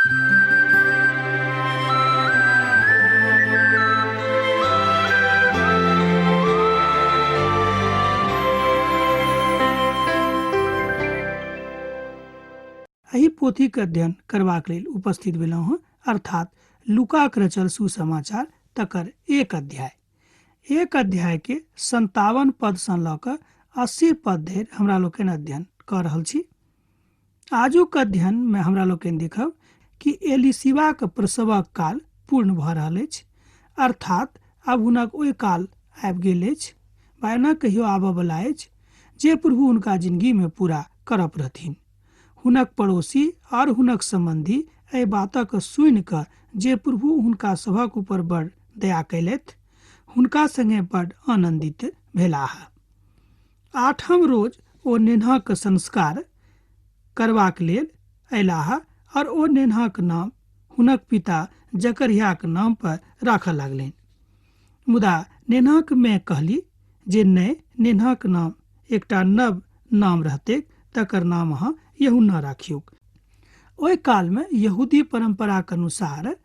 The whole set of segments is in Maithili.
एहि पोथीके अध्ययन करबाक लेल उपस्थित भेलहुँ हँ, अर्थात लुकाक रचल सुसमाचार तकर एक अध्याय। एक अध्यायके 57 पदसँ लऽ कऽ 80 पद धरि हमरा लोकनि अध्ययन कऽ रहल छी। आजुक अध्ययनमे हमरा लोकनि देखब कि एलिशिबाक प्रसवक काल पूर्ण भऽ रहल अछि, अर्थात आब हुनक ओहि काल आबि गेल अछि वा एना कहियो आबऽवला अछि जे प्रभु हुनका जिनगीमे पूरा करब रहथिन। हुनक पड़ोसी आओर हुनक सम्बन्धी एहि बातक सुनि कऽ जे प्रभु हुनका सभक ऊपर बड़ दया कयलथि, हुनका संगे बड़ आनन्दित भेलाह। आठम रोज ओ नेन्हाक संस्कार करबाक लेल अयलाह आओर ओ नेन्हाक नाम हुनक पिता जकरयाहक नाम पर राखऽ लागलनि। मुदा नेन्हाक माय कहली जे नहि, नेन्हाक नाम एकटा नव नाम रहतैक, तकर नाम अहाँ यूहन्ना राखियौक। ओहि कालमे यहूदी परम्पराक अनुसार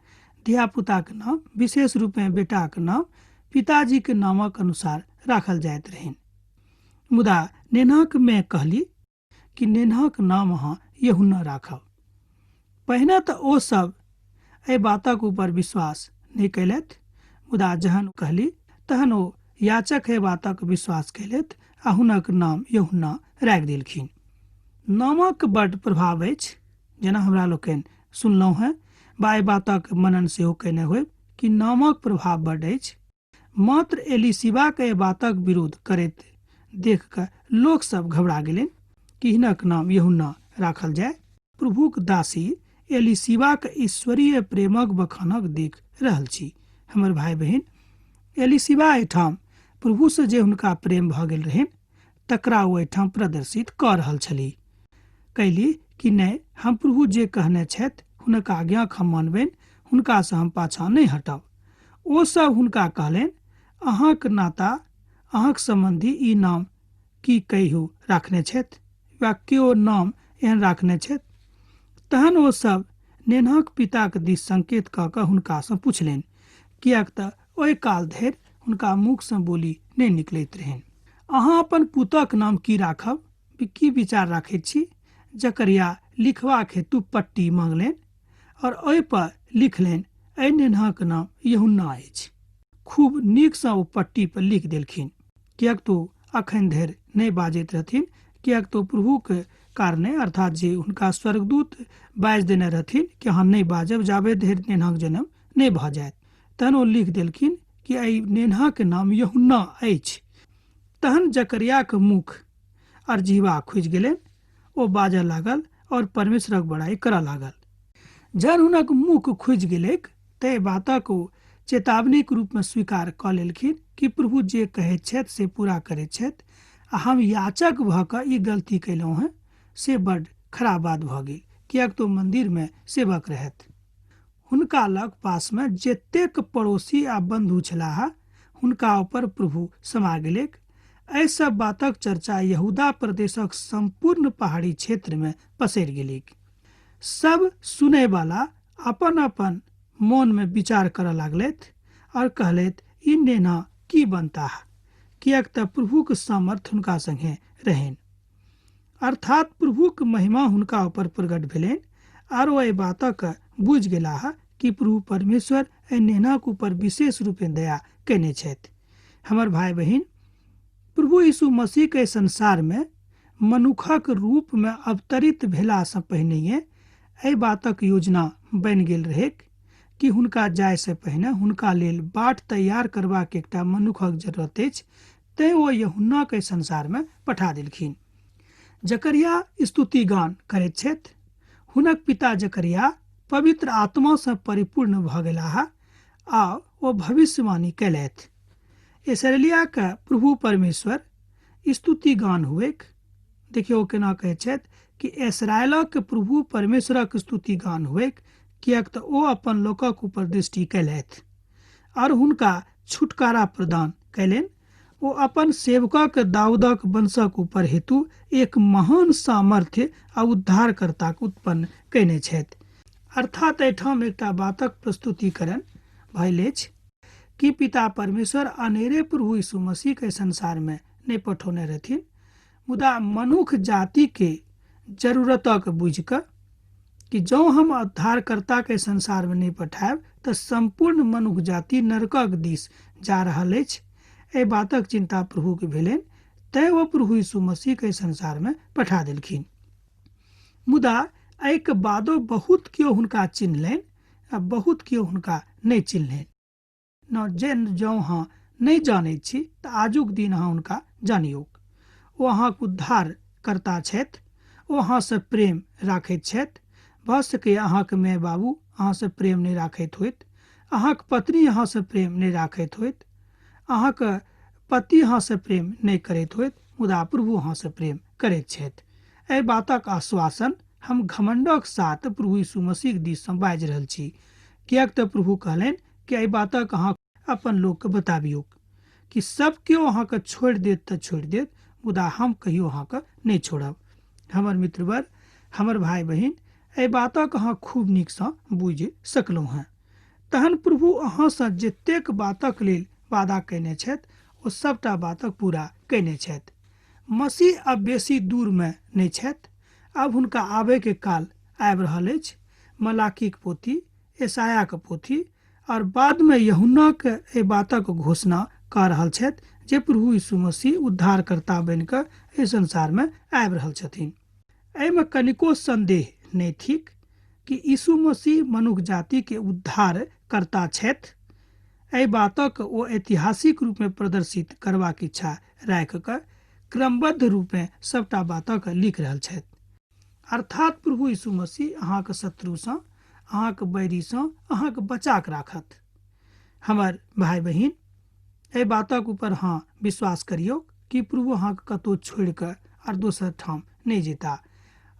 धियापुताक नाम, विशेष रूपेँ बेटाक नाम, पिताजीक नामक अनुसार राखल जाइत रहनि। मुदा नेन्हाक माय कहली कि नेन्हाक नाम अहाँ यूहन्ना राखब। पहिने तऽ ओ सब एहि बातक ऊपर विश्वास नहि कयलथि, मुदा जहन कहली तहन ओ याचक एहि बातक विश्वास कयलथि आ हुनक नाम यूहन्ना राखि देलखिन। नामक बड्ड प्रभाव अछि, जेना हमरा लोकनि सुनलहुँ हेँ वा एहि बातक मनन सेहो कयने होयब कि नामक प्रभाव बड्ड अछि। मात्र एलिशिबाक एहि बातक विरोध करैत देख कऽ लोक सब घबरा गेलनि कि हिनक नाम यूहन्ना राखल जाय। प्रभुक दासी एलिशिबाक ईश्वरीय प्रेमक बखानक देख रहल छी। हमर भाय बहिन, एलिशिबा एहिठाम प्रभुसँ जे हुनका प्रेम भऽ गेल रहनि तकरा ओ एहिठाम प्रदर्शित कऽ रहल छलीह। कैली कि नहि, हम प्रभु जे कहने छथि हुनक आज्ञाक हम मानबनि, हुनकासँ हम पाछाँ नहि हटब। ओ सब हुनका कहलनि, अहाँक नाता, अहाँक सम्बन्धी ई नाम की कहियो राखने छथि वा केओ नाम एहन राखने छथि? तहन ओ सब नेन्हाक पिताक दिस संकेत कऽ कऽ हुनकासँ पुछलनि, किएक तऽ ओहि काल धरि हुनका मुखसँ बोली नहि निकलैत रहनि। अहाँ अपन पुतक नाम की राखब, की विचार राखैत छी? जकरयाह लिखबाक हेतु पट्टी मांगलनि और ओहि पर लिखलनि, एहि नेन्हाक नाम यूहन्ना अछि। खूब नीकसँ ओ पट्टी पर लिख देलखिन, किएक तऽ ओ अखन धरि नहि बाजैत रहथिन, किएक तऽ ओ प्रभुक कारणे, अर्थात जे हुनका स्वर्गदूत बाजि देने रहथिन कि अहाँ नहि बाजब जाबे धरि नेन्हाक जन्म नहि भऽ जायत। तहन ओ लिख देलखिन कि एहि नेन्हाक नाम यूहन्ना अछि। तहन जकरयाहक मुख और जिह्वा खुजि गेलनि, ओ बाजऽ लागल और परमेश्वरक बड़ाई करऽ लागल। जहन हुनक मुख खुजि गेलैक तै बातक ओ चेतावनीक रूपमे स्वीकार कऽ लेलखिन कि प्रभु जे कहैत छथि से पूरा करैत छथि आ हम याचक भऽ कऽ ई गलती कयलहुँ हेँ से बड्ड खराब बात भऽ गेल, किएक तऽ ओ मन्दिरमे सेवक रहथि। हुनका लग पासमे जतेक पड़ोसी आ बन्धु छलाह हुनका ऊपर प्रभु समा गेलैक। एहि सब बातक चर्चा यहूदा प्रदेशक सम्पूर्ण पहाड़ी क्षेत्रमे पसरि गेलैक। सब सुनयवला अपन अपन मोनमे विचार करऽ लागलथि और कहलथि, ई नेना की बनताह? किएक तऽ प्रभुक सामर्थ्य हुनका संगे रहनि। अर्थात प्रभुक महिमा हुनका ऊपर प्रकट भेलनि आर ओ एहि बातक बुझि गेलाह कि प्रभु परमेश्वर एहि नेनाक ऊपर विशेष रूपेँ दया कयने छथि। हमर भाय बहिन, प्रभु यीशु मसीह के संसार में मनुखक रूप में अवतरित भेलासँ पहिनहिए एहि बातक योजना बनि गेल रहैक कि हुनका जायसँ पहिने हुनका लेल बाट तैयार करबाक एकटा मनुखक जरूरत अछि, तें ओ यूहन्ना के संसार में पठा देलखिन। जकरिया स्तुति गान करैत छथि। हुनक पिता जकरिया पवित्र आत्मा सँ परिपूर्ण भऽ गेलाह आ ओ भविष्यवाणी कयलथि। इसराइलिया के प्रभु परमेश्वर स्तुति गान हुएक। देखियौ केना कहैत छथि कि इसराइलक प्रभु परमेश्वरक स्तुति गान हुएक, किएक तऽ ओ अपन लोकक ऊपर दृष्टि कयलथि और हुनका छुटकारा प्रदान कयलनि। ओ अपन सेवकक दाऊदक वंशक ऊपर हेतु एक महान सामर्थ्य आ उद्धारकर्ताक उत्पन्न कयने छथि। अर्थात एहिठाम एकटा बातक प्रस्तुतिकरण भेल अछि कि पिता परमेश्वर अनेरे प्रभु यीशु मसीह के संसार में नहि पठौने रहथिन, मुदा मनुख जाति के जरूरतक बुझि कऽ कि जँ हम उद्धारकर्ता के संसार में नहि पठायब तऽ सम्पूर्ण मनुख जाति नरकक दिस जा रहल अछि। एहि बातक चिन्ता प्रभुके भेलनि, तैँ ओ प्रभु यीशु मसीह के संसार में पठा देलखिन। मुदा एहिके बादो बहुत केओ हुनका चिन्हलनि आ बहुत केओ हुनका नहि चिन्हलनि। न जे जँ अहाँ नहि जानैत छी तऽ आजुक दिन अहाँ हुनका जानियौक। ओ अहाँक उद्धार कर्ता छथि। ओ अहाँसँ प्रेम राखैत छथि। भऽ सकैए अहाँक माय बाबू अहाँसँ प्रेम नहि राखैत होथि, अहाँक पत्नी अहाँसँ प्रेम नहि राखैत होथि, अहाँक पति अहाँसँ प्रेम नहि करैत होथि, मुदा प्रभु अहाँसँ प्रेम करैत छथि। एहि बातक आश्वासन हम घमण्डक साथ प्रभु यीशु मसीहक दिससँ बाजि रहल छी, किएक तऽ प्रभु कहलनि कि एहि बातक अहाँ अपन लोकके बताबियौक कि सब केओ अहाँके छोड़ि देत तऽ छोड़ि देत, मुदा हम कहियो अहाँके नहि छोड़ब। हमर मित्रवर, हमर भाय बहिन, एहि बातक अहाँ खूब नीकसँ बुझि सकलहुँ हेँ। तहन प्रभु अहाँसँ जतेक बातक लेल वादा कयने छथि ओ सभटा बातक पूरा कयने छथि। मसीह अब बेसी दूरमे नहि छथि। आब हुनका आबयके काल आबि रहल अछि। मलाकीक पोथी, यशायाहक पोथी आओर बादमे यूहन्नाक एहि बातक घोषणा कऽ रहल छथि जे प्रभु यीशु मसीह उद्धारकर्ता बनि कऽ एहि संसारमे आबि रहल छथिन। एहिमे कनिको संदेह नहि थिक कि यीशु मसीह मनुख जातिके उद्धार कर्ता छथि। एहि बातक ओ ऐतिहासिक रूपमे प्रदर्शित करबाक इच्छा राखि कऽ क्रमबद्ध रूपेँ सभटा बातक लिख रहल छथि। अर्थात प्रभु यीशु मसीह अहाँक शत्रुसँ, अहाँक बैरीसँ अहाँक बचा कऽ राखत। हमर भाय बहिन, एहि बातक ऊपर अहाँ विश्वास करियौ कि प्रभु अहाँके कतहु छोड़ि कऽ आर दोसर ठाम नहि जेता,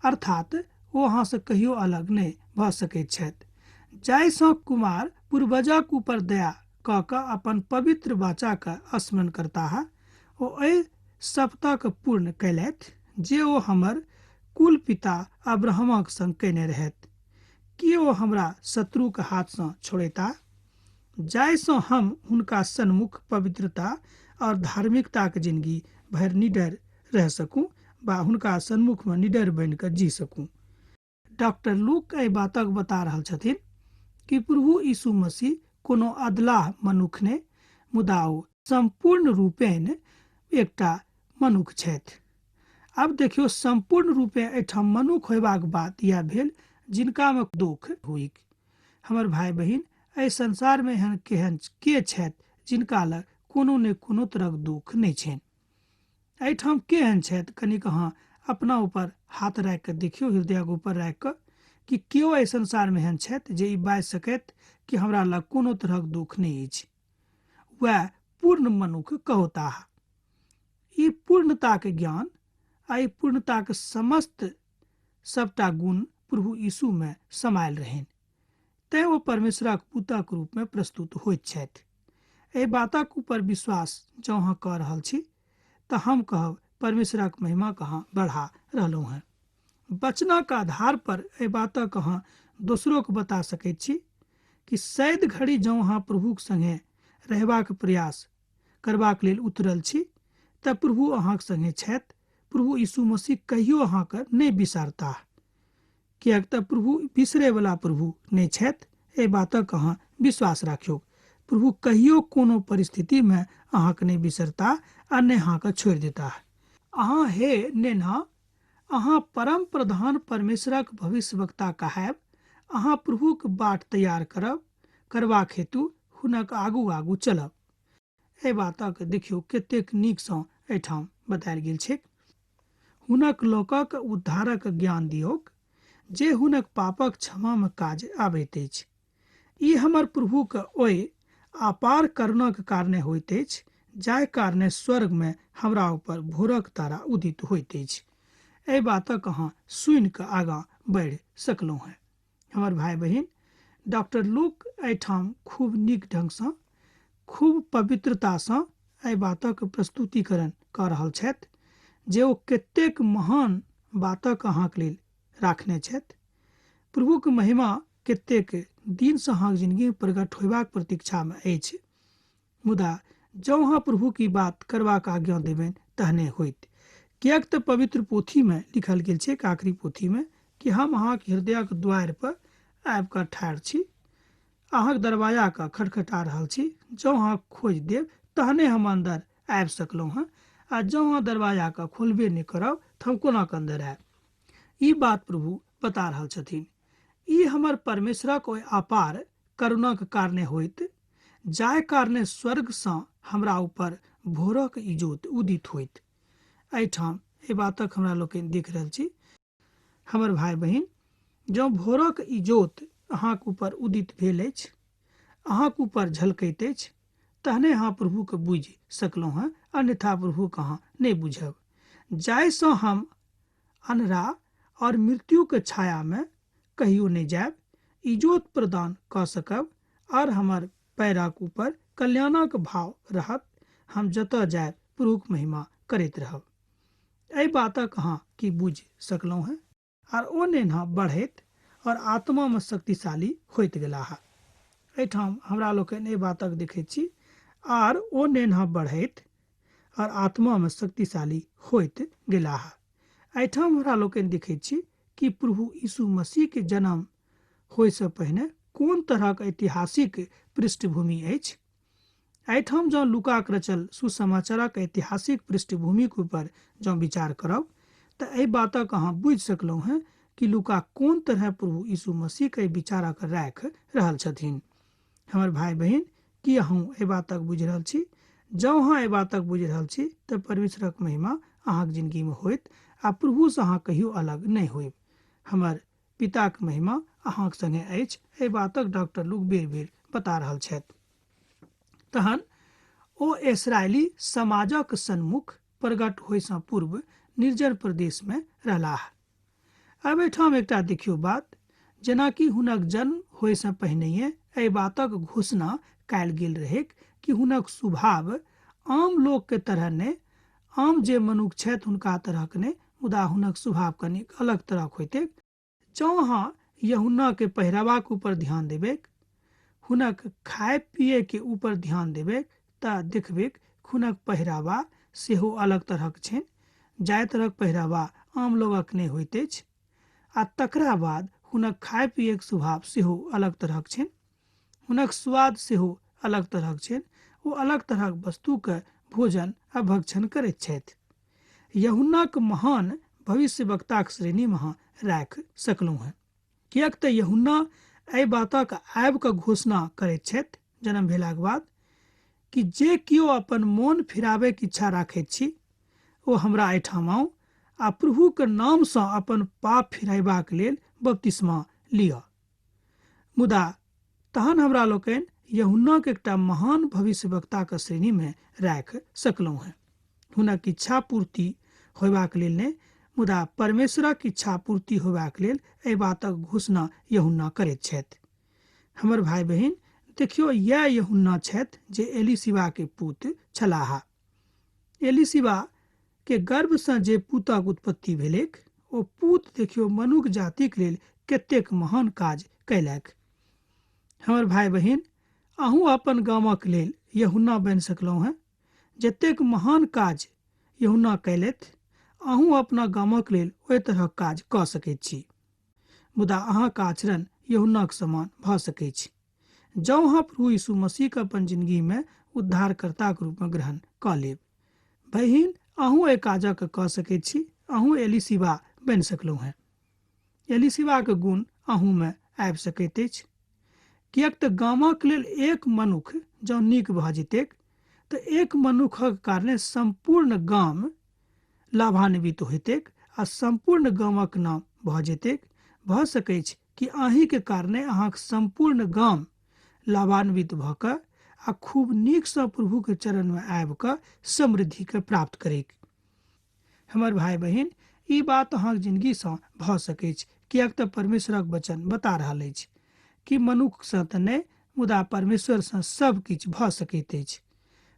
अर्थात ओ अहाँसँ कहियो अलग नहि भऽ सकैत छथि। जाहिसँ कुमार पूर्वजक ऊपर दया कऽ कऽ अपन पवित्र वाचाक स्मरण करताह, ओ एहि शपथक पूर्ण कयलथि जे ओ हमर कुल पिता अब्राहमक संग कयने रहथि। की ओ हमरा शत्रुक हाथसँ छोड़ेता, जाहिसँ हम हुनका सन्मुख पवित्रता और धार्मिकताक जिनगी भरि निडर रहि सकूँ बा हुनका सन्मुखमे निडर बनि कऽ जी सकूँ। डॉक्टर लूक एहि बातक बता रहल छथिन कि प्रभु यीशु मसीह कोनो अदलाह मनुख नहि, मुदा ओ सम्पूर्ण रूपेण एकटा मनुख छथि। आब देखियौ, सम्पूर्ण रूपेँ एहिठाम मनुख होयबाक बात इएह भेल जिनकामे दुख होइक। हमर भाय बहिन, एहि संसारमे एहन केहन के छथि जिनका लग कोनो ने कोनो तरहक दुख नहि छनि? एहिठाम के एहन छथि? कनिक अहाँ अपना ऊपर हाथ राखि कऽ देखियौ, हृदयक ऊपर राखि कऽ, कि केओ एहि संसारमे एहन छथि जे ई बाजि सकथि कि हमरा लग कोनो तरहक दुख नहि अछि? वएह पूर्ण मनुख कहौताह। ई पूर्णताक ज्ञान आ ई पूर्णताक समस्त सबटा गुण प्रभु यीशुमे समायल रहनि, तेँ ओ परमेश्वरक पुतक रूपमे प्रस्तुत होइत छथि। एहि बातक ऊपर विश्वास जँ अहाँ कऽ रहल छी तऽ हम कहब परमेश्वरक महिमाक अहाँ बढ़ा रहलहुँ हेँ। वचनक आधार पर एहि बातक अहाँ दोसरोके बता सकैत छी कि शायद घड़ी जँ अहाँ प्रभुक संगे रहबाक प्रयास करबाक लेल उतरल छी तऽ प्रभु अहाँक संगे छथि। प्रभु यीशु मसीह कहियो अहाँके नहि बिसारताह, किएक तऽ प्रभु बिसरैवला प्रभु नहि छथि। एहि बातक अहाँ विश्वास राखियौ। प्रभु कहियो कोनो परिस्थितिमे अहाँके नहि बिसरताह आ नहि अहाँके छोड़ि देताह। अहाँ हे नेन्हा, अहाँ परम प्रधान परमेश्वरक भविष्यवक्ता कहायब। अहाँ प्रभुक बाट तैयार करब करबाक हेतु हुनक आगू आगू चलब। एहि बातक देखियौ कतेक नीकसँ एहिठाम बतायल गेल छैक। हुनक लोकक उद्धारक ज्ञान दियौक, जे हुनक पापक क्षमामे काज आबैत अछि। ई हमर प्रभुक ओहि अपार करुणाक कारणे होइत अछि, जाहि कारणे स्वर्गमे हमरा ऊपर भोरक तारा उदित होइत अछि। एहि बातक अहाँ सुनि कऽ आगाँ बढ़ि सकलहुँ हेँ। हमर भाय बहिन, डॉक्टर लूक एहिठाम खूब नीक ढंगसँ, खूब पवित्रतासँ एहि बातक प्रस्तुतिकरण कऽ रहल छथि जे ओ कतेक महान बातक अहाँक लेल राखने छथि। प्रभुक महिमा कतेक दिनसँ अहाँके जिनगीमे प्रकट होयबाक प्रतीक्षामे अछि, मुदा जँ अहाँ प्रभुक ई बात करबाक आज्ञा देबनि तहने होइत। किएक तऽ पवित्र पोथीमे लिखल गेल छैक, आखिरी पोथीमे, कि हम अहाँक हृदयक द्वारि पर आबि कऽ ठाढ़ छी, अहाँक दरवाजाके खटखटा रहल छी। जँ अहाँ खोजि देब तहने हम अन्दर आबि सकलहुँ हँ, आ जँ अहाँ दरवाजाके खोलबे नहि करब तऽ हम कोना कऽ अन्दर आयब? ई बात प्रभु बता रहल छथिन। ई हमर परमेश्वरक ओहि अपार करुणाक कारणे होइत, जाहि कारणे स्वर्गसँ हमरा ऊपर भोरक इजोत उदित होइत। एहिठाम एहि बातक हमरा लोकनि देख रहल छी। हमर भाय बहिन, जँ भोरक इजोत अहाँक ऊपर उदित भेल अछि, अहाँक ऊपर झलकैत अछि, तहने अहाँ प्रभुके बुझि सकलहुँ हँ, अन्यथा प्रभुके अहाँ नहि बुझब। जाहिसँ हम अन्हरा और मृत्युके छायामे कहियो नहि जायब, इजोत प्रदान कऽ सकब और हमर पैरक ऊपर कल्याणक भाव रहत। हम जतऽ जायब प्रभुक महिमा करैत रहब। एहि बातक अहाँ की बुझि सकलहुँ हँ? आर ओ नेन्हा बढ़ैत और आत्मामे शक्तिशाली होइत गेलाह। एहिठाम हमरा लोकनि एहि बातक देखैत छी, आर ओ नेन्हा बढ़ैत और आत्मामे शक्तिशाली होइत गेलाह। एहिठाम हमरा लोकनि देखैत छी कि प्रभु यीशु मसीहके जन्म होइसँ पहिने कोन तरहक ऐतिहासिक पृष्ठभूमि अछि। एहिठाम जँ लूकाक रचल सुसमाचारक ऐतिहासिक पृष्ठभूमिक ऊपर जँ विचार करब तऽ एहि बातक अहाँ बुझि सकलहुँ हेँ कि लूका कोन तरहे प्रभु यीशु मसीहक एहि विचारक राखि रहल छथिन। हमर भाय बहिन, की अहूँ एहि बातक बुझि रहल छी? जँ अहाँ एहि बातक बुझि रहल छी तऽ परमेश्वरक महिमा अहाँक जिनगीमे होयत आ प्रभुसँ अहाँ कहियो अलग नहि होयब। हमर पिताक महिमा अहाँक संगे अछि, एहि बातक डॉक्टर लूक बेर-बेर बता रहल छथि। तहन ओ इसराइली समाजक सन्मुख प्रकट होइसँ पूर्व निर्जन प्रदेशमे रहलाह। आब एहिठाम एकटा देखियौ बात, जेनाकि हुनक जन्म होइसँ पहिनहिए एहि बातक घोषणा कयल गेल रहैक कि हुनक स्वभाव आम लोकके तरह नहि, आम जे मनुख छथि हुनका तरहक नहि, मुदा हुनक स्वभाव कनिक अलग तरहक होइतैक। जँ अहाँ यहुन्नाके पहिरावाक ऊपर ध्यान देबैक, हुनक खाय पियैके ऊपर ध्यान देबैक तऽ देखबैक हुनक पहिरावा सेहो अलग तरहक छनि, जाहि तरहक पहिरावा आम लोकक नहि होइत अछि। आ तकरा बाद हुनक खाय पियैक स्वभाव सेहो अलग तरहक छनि, हुनक स्वाद सेहो अलग तरहक छनि। ओ अलग तरहक वस्तुके भोजन आ भक्षण करैत छथि। यहुन्नाक महान भविष्यवक्ताक श्रेणीमे अहाँ राखि सकलहुँ हेँ, किएक तऽ यहुन्ना एहि बातक आबि कऽ घोषणा करैत छथि जन्म भेलाक बाद कि जे केओ अपन मोन फिराबैके इच्छा राखैत छी ओ हमरा एहिठाम आउ आ प्रभुके नामसँ अपन पाप फिरायबाक लेल बपतिस्मा लिअ। मुदा तहन हमरा लोकनि यहुन्नाक एकटा महान भविष्यवक्ताक श्रेणीमे राखि सकलहुँ हेँ। हुनक इच्छा पूर्ति होयबाक लेल नहि, मुदा परमेश्वरक इच्छा पूर्ति होयबाक लेल एहि बातक घोषणा यहुन्ना करैत छथि। हमर भाय बहिन, देखियौ, इएह यहुन्ना छथि जे एलीशिबाके पुत छलाह। एलीशिबा के गर्भसँ जे पुतक उत्पत्ति भेलैक, ओ पुत देखियौ मनुख जातिक लेल कतेक महान काज कयलक। हमर भाय बहिन, अहूँ अपन गामक लेल यहुन्ना बनि सकलहुँ हेँ। जतेक महान काज यहुन्ना कयलथि, अहूँ अपना गामक लेल ओहि तरहक काज कऽ सकैत छी। मुदा अहाँक आचरण यहुन्नाक समान भऽ सकैछ जँ अहाँ प्रभु यीशु मसीहके अपन जिनगीमे उद्धारकर्ताक रूपमे ग्रहण कऽ लेब। बहिन, अहूँ एहि काजक कऽ सकैत छी। अहूँ एलीशिबा बनि सकलहुँ हेँ। एलीशिबाक गुण अहूँमे आबि सकैत अछि, किएक तऽ गामक लेल एक मनुख जँ नीक भऽ जेतैक तऽ एक मनुखक कारणे सम्पूर्ण गाम लाभान्वित होइतैक आ सम्पूर्ण गामक नाम भऽ जेतैक। भऽ सकैछ कि अहींके कारणे अहाँक सम्पूर्ण गाम लाभान्वित भऽ कऽ आ खूब नीकसँ प्रभुके चरणमे आबि कऽ समृद्धिके प्राप्त करैक। हमर भाय बहिन, ई बात अहाँक जिनगीसँ भऽ सकैछ, किएक तऽ परमेश्वरक वचन बता रहल अछि कि मनुखसँ तऽ नहि, मुदा परमेश्वरसँ सब किछु भऽ सकैत अछि।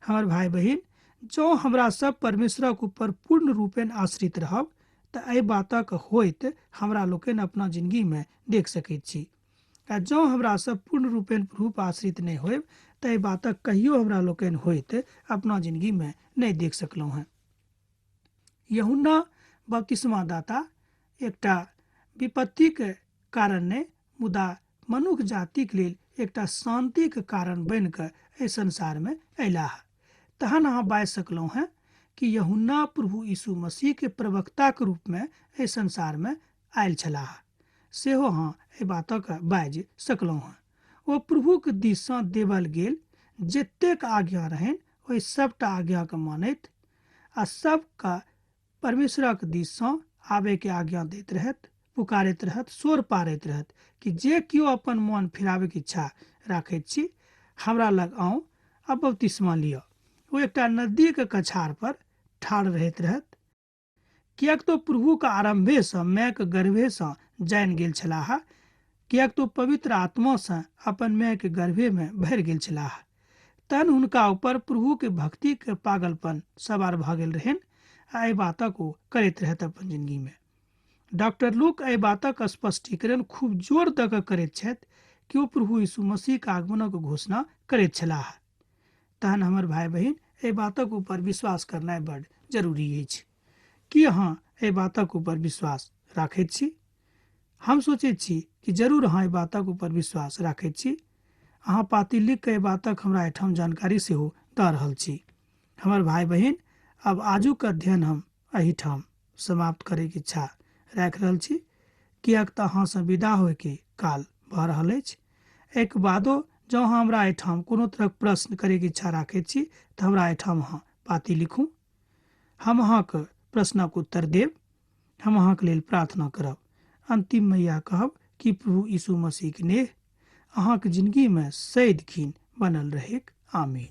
हमर भाय बहिन, जँ हमरा सब परमेश्वरक ऊपर पूर्ण रूपेण आश्रित रहब तऽ एहि बातक होइत हमरा लोकनि अपना जिनगीमे देख सकैत छी। आ जँ हमरा सब पूर्ण रूपेण प्रभु आश्रित नहि होयब तऽ एहि बातक कहियो हमरा लोकनि होइत अपना जिनगीमे नहि देख सकलहुँ हेँ। यूहन्ना बपतिस्मा दाता एकटा विपत्तिक कारण नहि मुदा मनुख जातिक लेल एकटा शान्तिक कारण बनि कऽ एहि संसारमे अयलाह। तहन अहाँ बाजि सकलहुँ हेँ कि यूहन्ना प्रभु यीशु मसीहके प्रवक्ताक रूपमे एहि संसारमे आयल छलाह, सेहो अहाँ एहि बातक बाजि सकलहुँ हेँ। ओ प्रभुक दिससँ देबल गेल जतेक आज्ञा रहनि ओहि सभटा आज्ञाके मानैत आ सबके परमेश्वरक दिससँ आबयके आज्ञा दैत रहथि, पुकारैत रहथि, शोर पारैत रहथि कि जे केओ अपन मन फिराबयके इच्छा राखैत छी, हमरा लग आउ आ बपतिस्मा लिअ। ओ एकटा नदीक कछार पर ठाढ़ रहैत रहथि, किएक तऽ प्रभुक आरम्भेसँ मायक गर्भेसँ जानि गेल छलाह, किएक तऽ पवित्र आत्मासँ अपन मायक गर्भेमे भरि गेल छलाह। तहन हुनका ऊपर प्रभुके भक्तिके पागलपन सवार भऽ गेल रहनि आ एहि बातक ओ करैत रहथि अपन जिनगीमे। डॉक्टर लूक एहि बातक स्पष्टीकरण खूब जोर दऽ कऽ करैत छथि कि ओ प्रभु यीशु मसीहक आगमनक घोषणा करैत छलाह। तहन हमर भाय बहिन, एहि बातक ऊपर विश्वास करनाइ बड जरूरी अछि। की अहाँ एहि बातक ऊपर विश्वास राखैत छी? हम सोचैत छी कि जरूर अहाँ एहि बातक ऊपर विश्वास राखैत छी। अहाँ पाती लिख कऽ एहि बातक हमरा एहिठाम जानकारी सेहो दऽ रहल छी। हमर भाय बहिन, आब आजुक अध्ययन हम एहिठाम समाप्त करैके इच्छा राखि रहल छी, किएक तऽ अहाँसँ विदा होइके काल भऽ रहल अछि। एहिके बादो जँ अहाँ हमरा एहिठाम कोनो तरहक प्रश्न करैके इच्छा राखैत छी तऽ हमरा एहिठाम अहाँ पाती लिखू, हम अहाँके प्रश्नक उत्तर देब, हम अहाँके लेल प्रार्थना करब। अन्तिममे इएह कहब कि प्रभु यीशु मसीहके नेह अहाँके जिनगीमे सदिखिन बनल रहैक। आमीन।